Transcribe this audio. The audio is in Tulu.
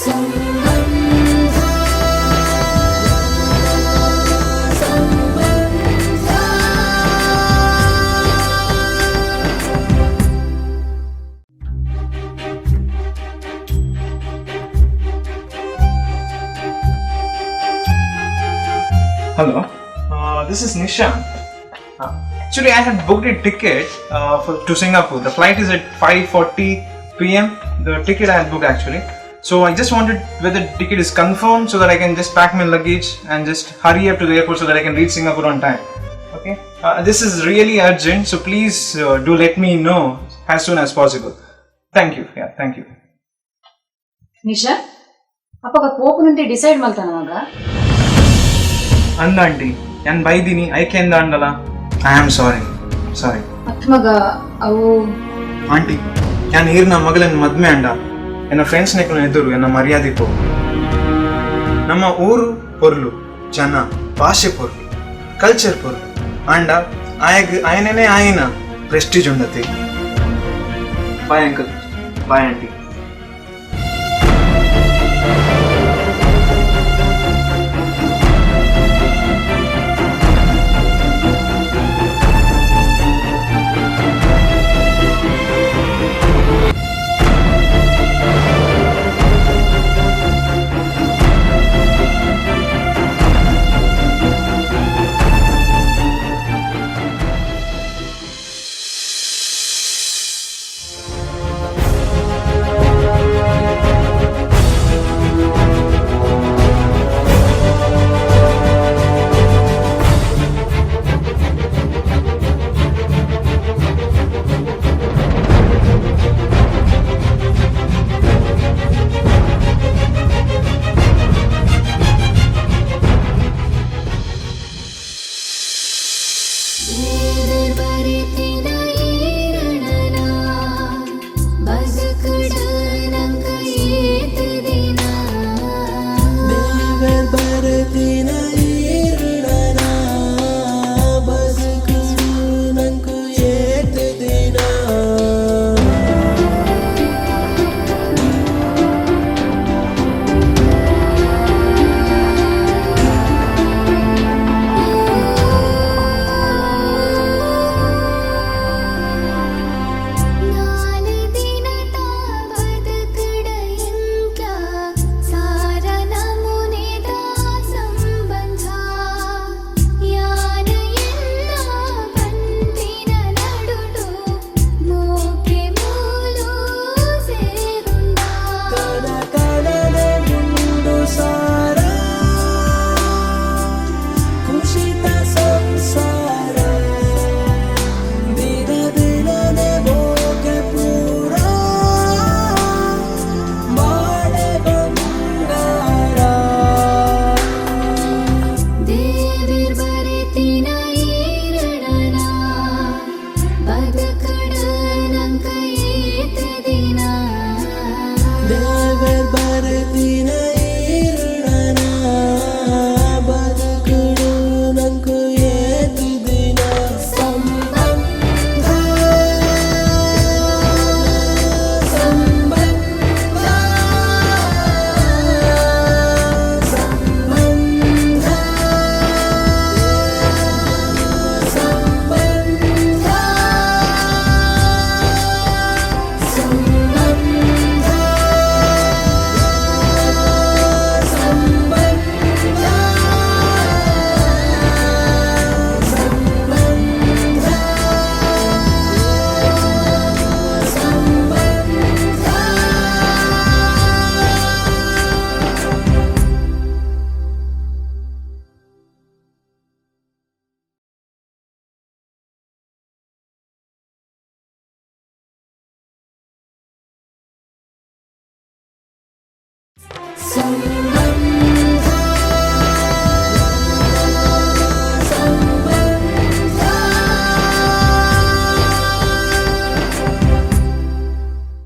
Hello, this is Nishan. Actually, I had booked a ticket to Singapore. The flight is at 5:40 p.m. The ticket I had booked actually. So I just wanted whether the ticket is confirmed so that I can just pack my luggage and just hurry up to the airport so that I can reach Singapore on time. Okay. This is really urgent, so please do let me know as soon as possible. Thank you. Yeah, thank you. Nisha, ಅಪಗ ಪೋಪುನಂತೆ ಡಿಸೈಡ್ ಮಲ್ತಾನ ಮಗ? ಅಂದ ಆಂಟಿ, ಯಾನ್ ಬೈದಿನಿ ಐಕೆಂದ ಅಂಡಲ. I am sorry, ಸಾರಿ. ಅತ್ ಮಗ, ಅವು ಆಂಟಿ, ಯಾನ್ ಈರ್ನ ಮಗಳನ್ ಮದ್ಮೆ ಅಂಡ ಎನ್ನ ಫ್ರೆಂಡ್ಸ್ ನೆಕ್ಕಲು ಎದುರು ಎನ್ನ ಮರ್ಯಾದೆ ಪೋ. ನಮ್ಮ ಊರು ಪೊರ್ಲು, ಜನ ಭಾಷೆ ಪೊರ್ಲು, ಕಲ್ಚರ್ ಪೊರ್ಲು. ಆಂಡ ಆಯಗ್ ಆಯನೇ ಆಯನ ಪ್ರೆಸ್ಟೀಜ್ ಉಂಡತಿ. Bye uncle, bye aunty. ಸಂಬಂಧ.